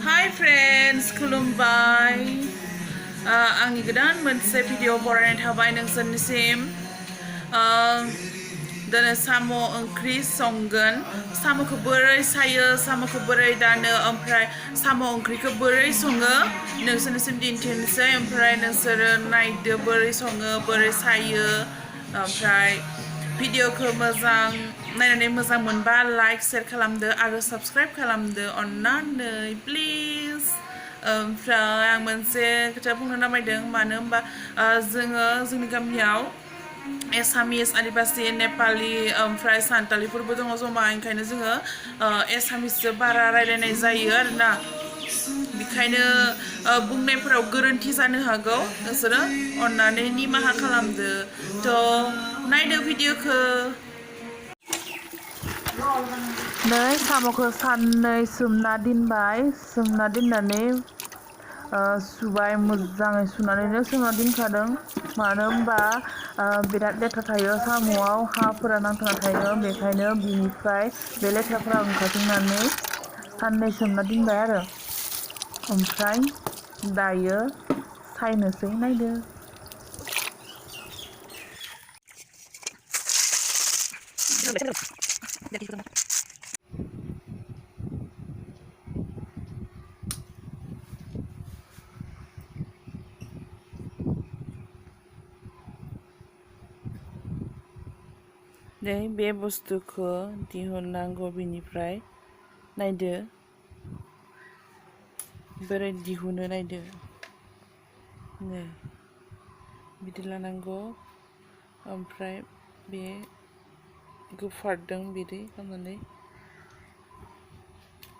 Hi friends, खुलुमबाय आंनि गोदान मोनसे भिडिअ बरायनाय थाबाय नोंसोरनिसिम दिनै साम' ओंख्रि संगोन साम'खौ बोरै सायो साम'खौ बोरै दानो ओमफ्राय साम' ओंख्रिखौ बोरै सङो नोंसोरनिसिम दिन्थिनोसै ओमफ्राय नोंसोरो नायदो बोरै सङो बोरै सायो ओमफ्राय भिडिअखौ मोजां नायनानै मोजां मोनबा लाइक शेयार खालामदो आरो साबस्क्राइब खालामदो अन्नानै प्लिज ओमफ्राय आं मोनसे खोथा बुंनो नामायदों मानो होनबा जोंनि गामियाव एसामिस आदिबासि नेपालि ओमफ्राय सान्तालिफोरबो दङ जमा ओंखायनो जोङो एसामिसजों बारा रायलायनाय जायो आरोना बेखायनो बुंनायफोराव गोरोन्थि जानो हागौ नोंसोरो अन्नानै निमाहा खालामदो थ' नायदो भिडिअखौ नै साम'खौ साननै सोमना दोननानै सुबाय मोजाङै सुनानैनो सोमना दोनखादों मानो होनबा बिराद लेथ्रा थायो साम'आव हाफोरा नांथाना थायो बेखायनो बिनिफ्राय बे लेथ्राफोरा ओंखारजोबनानै साननै सोमना दोनबाय आरो ओमफ्राय दायो सायनोसै नायदो नै बे बुस्थुखौ दिहुननांगौ बिनिफ्राय नायदो बोरै दिहुनो नायदो नै बिदि लानांगौ ओमफ्राय बे गोफारदों बिदि खालामनानै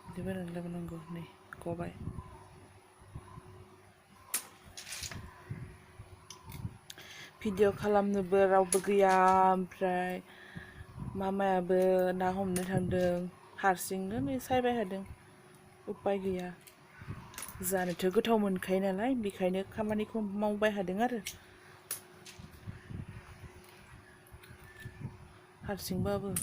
बिदि बानायनानै लाबोनांगौ नै गबाय भिडिअ खालामनोबो रावबो गैया ओमफ्राय मामायाबो ना हमनो थांदों हारसिंनो नै सायबाय थादों उपाय गैया जानोथ' गोथाव मोनखायो नालाय बेखायनो खामानिखौ मावबाय थादों आरो हारसिंबाबो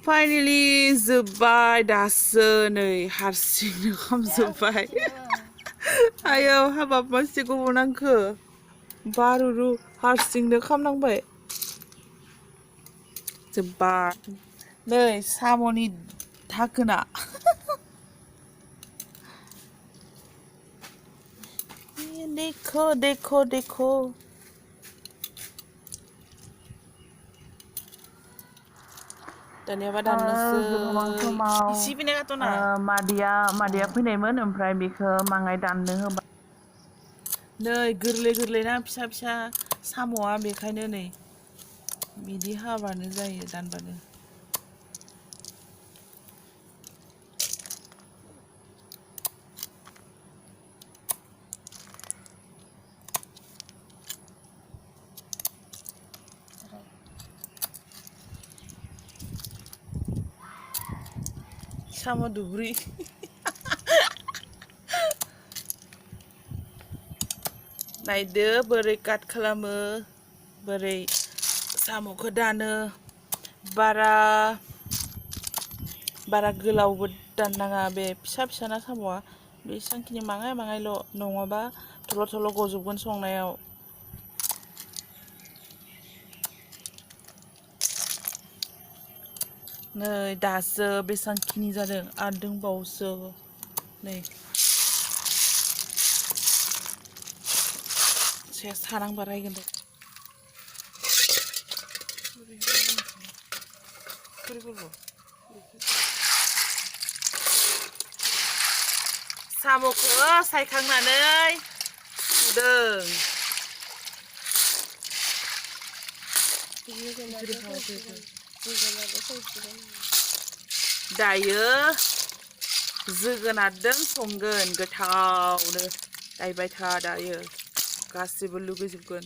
फाइनेलि जोब्बाय दासो नै हारसिंनो खामजोब्बाय आयौ हाबाब मानसि गोबाव नांखो बारुरु हारसिंनो खामनांबाय जोब्बाय नै साम'नि धाखोना देखो देखो देखो दानियाबा दाननोसै इसे बिना गात'ना मादैया फैनायमोन ओमफ्राय बेखौ माङाय दाननो होबाय नै गोरलै गोरलै ना फिसा फिसा साम'आ बेखायनो नै बिदि हाबानो जायो दानबानो साम' दुब्रि नायदो बोरै काट खालामो बोरै साम'खौ दानो बारा गोलावबो दाननाङा बे फिसा फिसा ना साम'आ बेसांखिनि माङायल' नङाबा थल' थल' गजोबगोन संनायाव नै दासो बेसांखिनि जादों आरो दंबावोसो नै सेस हानांबा रायगोन दे साम'खौ सायखांनानै सुदों दायो जोगोनारजों संगोन गोथावनो नायबाय था दायो गासिबो लुगैजोबगोन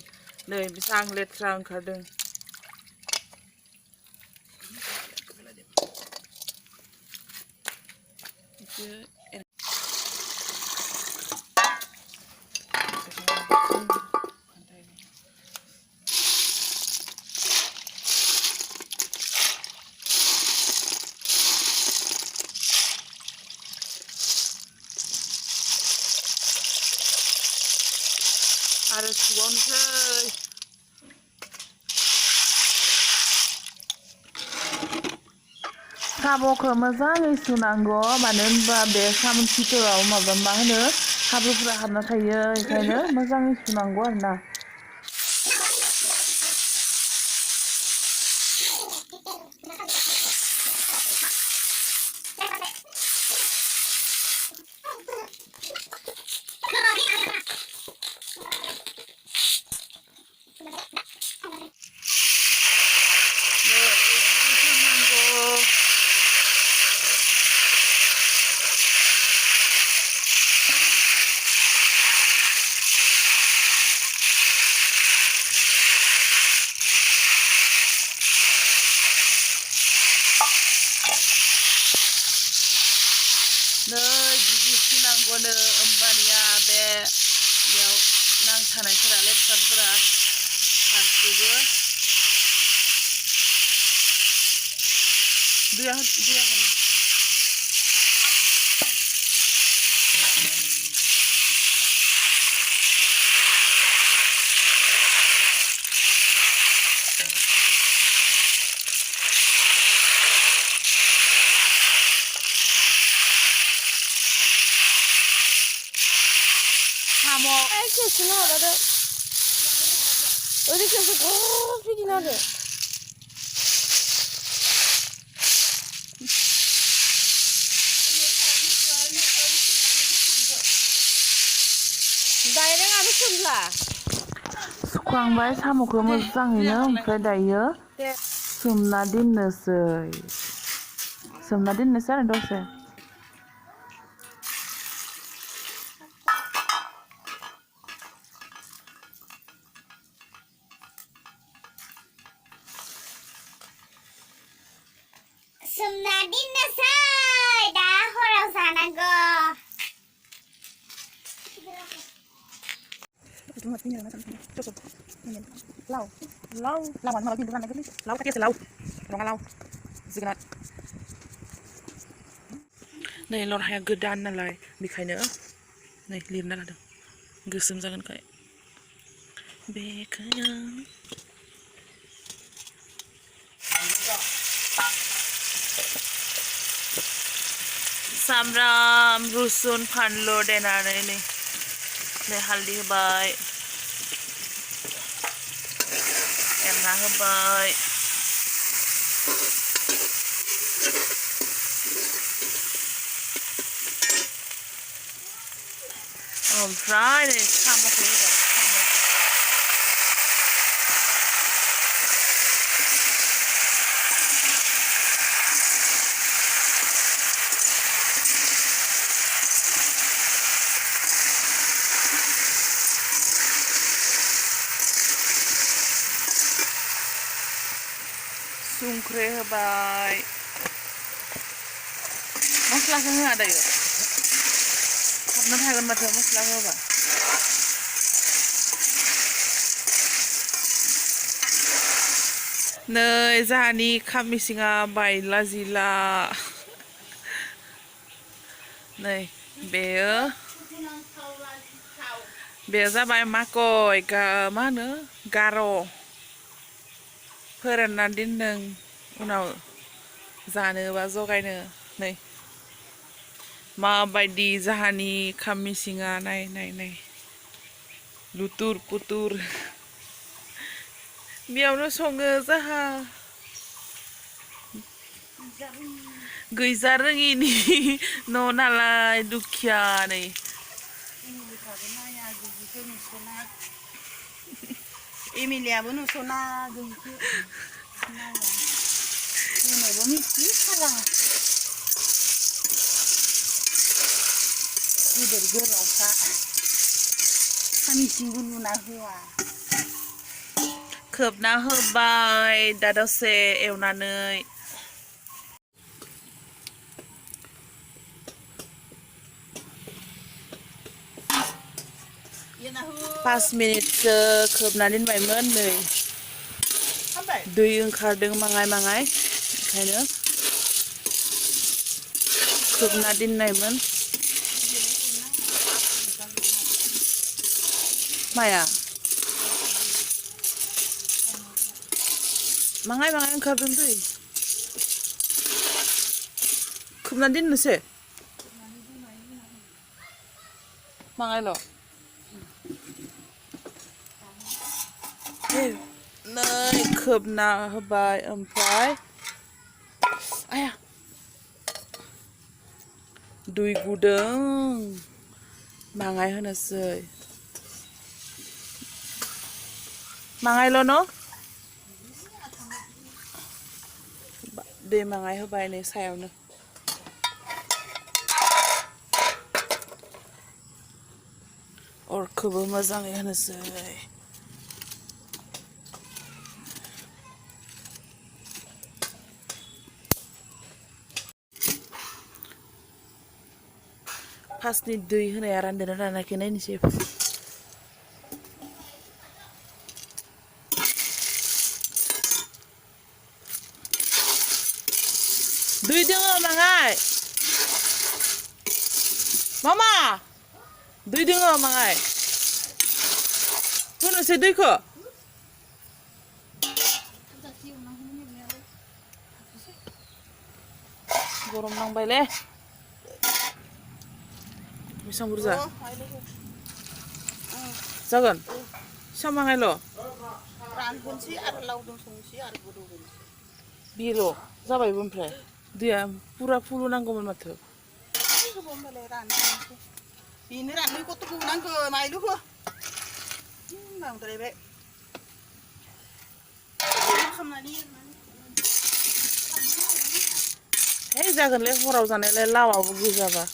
नै बेसां लेथ्रा ओंखारदों Ada sponsor. Samoखौ मोजाङै सुनांगौ मानो होनबा बे साम' खिथुआव माबा मा होनो हाब्रुफोरा हाबना थायो ओंखायनो मोजाङै सुनांगौ आरोना बिदि सुनांगौनो होमबानिया बेयाव नांथानायफोरा लेथ्राफोरा खारजोबो दैया 사모 이렇게 지나가거든. 이렇게 해서 꼭 지나가대. 다이렉 안 웃음라. 수광바의 사모खौ मोजाङैनो ओमफ्राय दायो सोमना दोननोसै आरो दसे सोमना दोननोसै दा हराव जानांगौ lawan malah pintu kan lagi lau kaki selau orang lau segenap नै लरहाया गोदान नालाय बेखायनो नै लिरना लादों गोसोम जागोन खाय बेखायनो सामब्राम रुसुन फानलु देनानै नै हालदै होबाय एरना होबाय ओमफ्राय नै साम'खौ होबाय Wngkhri होबाय मस्लाखौ होआ दायो हाबनो थागोन माथो मस्ला होबा नै जाहानि खामिसिङा बायला जिला नै बेयो जाबाय माकय मा होनो गार' फोरानना दोनदों उनाव जानोबा जगायनो नै माबायदि जाहानि खामिसिङा नाय लुथुर पुथुर बेयावनो सङो जाहा गैजा रोङिनि न' नालाय दुखिया नै एमिलियाबो नुस'ना गैयिखौ होनोबो मिथिथारा गिदिर गोलावफ्रा खामिसिंबो लुना होआ खोबना होबाय दा दसे एवनानै 5 मिनिटसो खोबनानै दोनबायमोन नै दै ओंखारदों माङाय माङाय ओंखायनो खोबना दोननायमोन माया माङाय माङाय ओंखारदों दै खोबना दोननोसै माङायल' नै खोबना होबाय ओमफ्राय आया दै गुदुं माङाय होनोसै माङायल' न' दै माङाय होबाय नै सायावनो अरखौबो मोजाङै होनोसै फार्स्टनि दै होनाया रानदोंना रानाखै नायनोसै दै दोङो माङाय मामा दै दोङो माङाय होनोसै दैखौ गरम नांबायले बेसेबां बुरजा जागोन सामाङायल' रानहोनोसै आरो लावदुम संनोसै आरो गोदौ होनोसै बेल' जाबायबो ओमफ्राय दैया पुरा फुलु नांगौमोन माथो होमबालाय रानहोनोसै बेनो राननो गथ'खौ नांगौ माइलु हो बांद्रायबाय खालामनानै है जागोनलै हराव जानायलाय लावाबो गोजाबा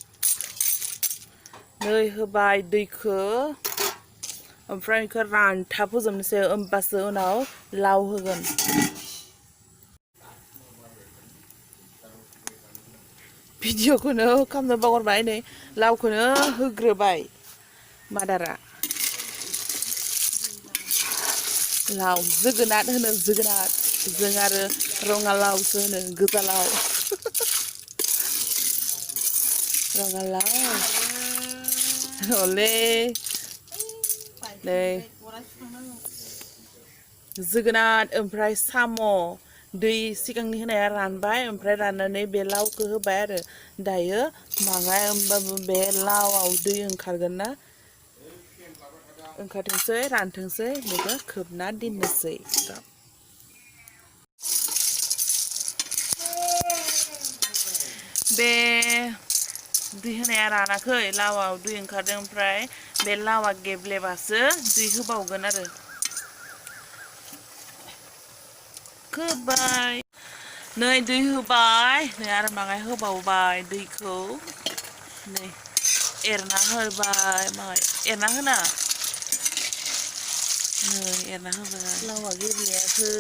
नै होबाय दैखौ ओमफ्राय बेखौ रानथाब होजोबनोसै होमबासो उनाव लाव होगोन भिडिअखौनो खालामनो बावगारबाय नै लावखौनो होग्रोबाय मादारा लाव जोगोनार होनो जोगोनार जों आरो रङालावसो होनो गोजालाव रङालाव हले नै जोगोनार ओमफ्राय साम' दै सिगांनि होनाया रानबाय ओमफ्राय राननानै बे लावखौ होबाय आरो दायो माङाय होमबाबो बे लावआव दै ओंखारगोन ना ओंखारथोंसै रानथोंसै बेखौ खोबना दोननोसै बे दै होनाया रानाखै लावआव दै ओंखारदों ओमफ्राय बे लावआ गेब्लेबासो दै होबावगोन आरो खोबबाय नै दै होबाय नै आरो माङाय होबावबाय दैखौ नै एरना होबाय माङाय एरना होना नै एरना होबाय लावा गेब्लेयाखै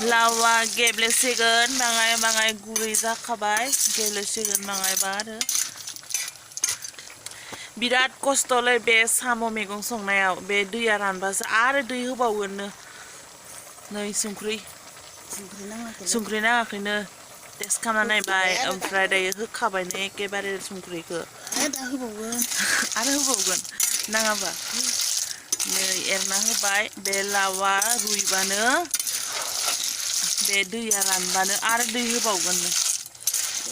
लावा गेब्लेसिगोन माङाय गुरै जाखाबाय गेब्लेसिगोन माङायबा आरो बिराद खस्थ'लै बे साम' मैगं संनायाव बे दैया रानबासो आरो दै होबावगोननो नै संख्रि नाङाखैनो टेस्ट खालामना नायबाय ओमफ्राय दायो होखाबायनो एखेबारे संख्रिखौ दा होबावगोन आरो होबावगोन नाङाबा नै एरना होबाय बे लावा रुइबानो बे दैया रानबानो आरो दै होबावगोननो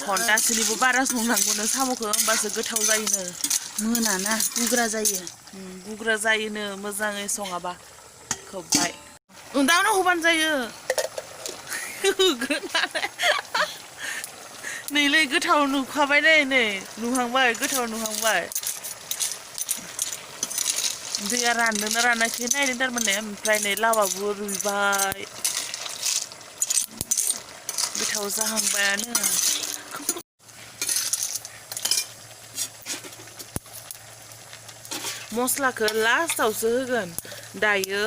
घन्टासेनिबो बारा संनांगौनो साम'खौ होमबासो गोथाव जायोनो मोनाना गुग्रा जायो गुग्रा जायोनो मोजाङै सङाबा खोबबाय दाउनाव होबानो जायो नैलै गोथाव नुखाबाय नै नुहांबाय गोथाव नुहांबाय दैया रानदोंना रानाखै नायदों थारमाने ओमफ्राय नै लावाबो रुइबाय गोथाव जाहांबायानो मस्लाखौ लास्टावसो होगोन दायो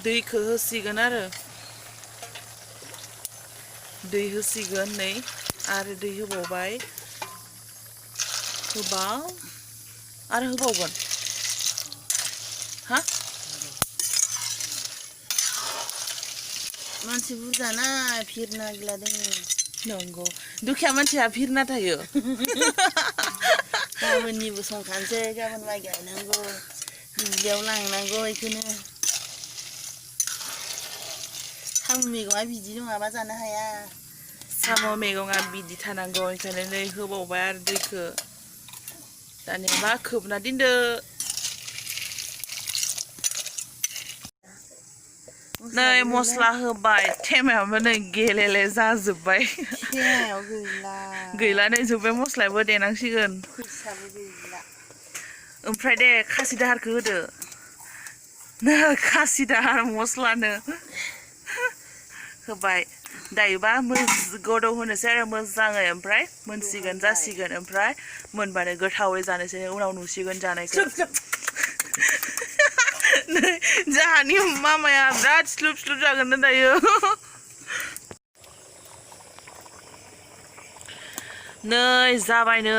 दैखौ होसिगोन आरो दै होसिगोन नै आरो दै होबावबाय होबाव आरो होबावगोन Ha? मानसि बुरजाना फिरना गैला दोङो नंगौ दुखिया मानसिया भिरना थायो गाबोननिबो संखानोसै गाबोन माइ गायनांगौ दुब्लियाव लांनांगौ इखौनो साम' मैगङा बिदि नङाबा जानो हाया साम' मैगङा बिदि थानांगौ ओंखायनो नै होबावबाय आरो दैखौ दानिया खोबना दोनदो नै मस्ला होबाय थेमायाबो नै गेलेले जाजोब्बाय थेमायाव गैला गैला नै जोब्बाय मस्लायाबो देनांसिगोन फैसाबो गैला ओमफ्राय दे खासि दाहारखौ होदो नो खासि दाहार मस्लानो होबाय दायोबा गदौ होनोसै आरो मोजाङै ओमफ्राय मोनसिगोन जासिगोन ओमफ्राय मोनबानो गोथावै जानोसै उनाव नुसिगोन जानायखौ जाहानि मामाया बिराद स्लुब स्लुब जागोन ना दायो नै जाबायनो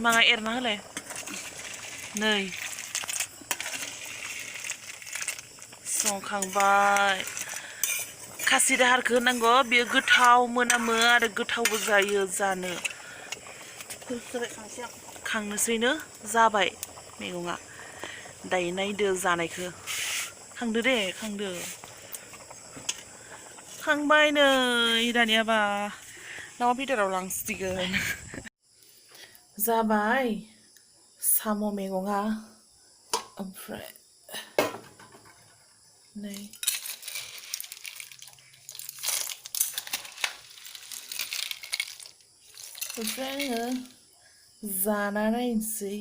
माङा एरना होलाय नै संखांबाय खासि दाहारखौ होनांगौ बेयो गोथाव मोनामो आरो गोथावबो जायो जानो खांनोसैनो जाबाय मैगङा दायो नायदो जानायखौ खांदो दे खांदो खांबाय नै दानियाबा दाउ बेदराव लांसिगोन जाबाय साम' मैगङा ओमफ्राय नै ओमफ्राय आङो जाना नायनोसै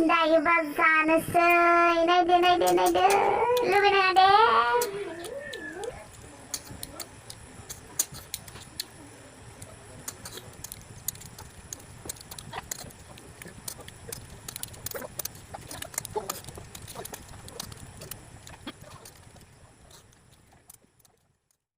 दायोबा जानोसै नायदो लुबैनाङा दे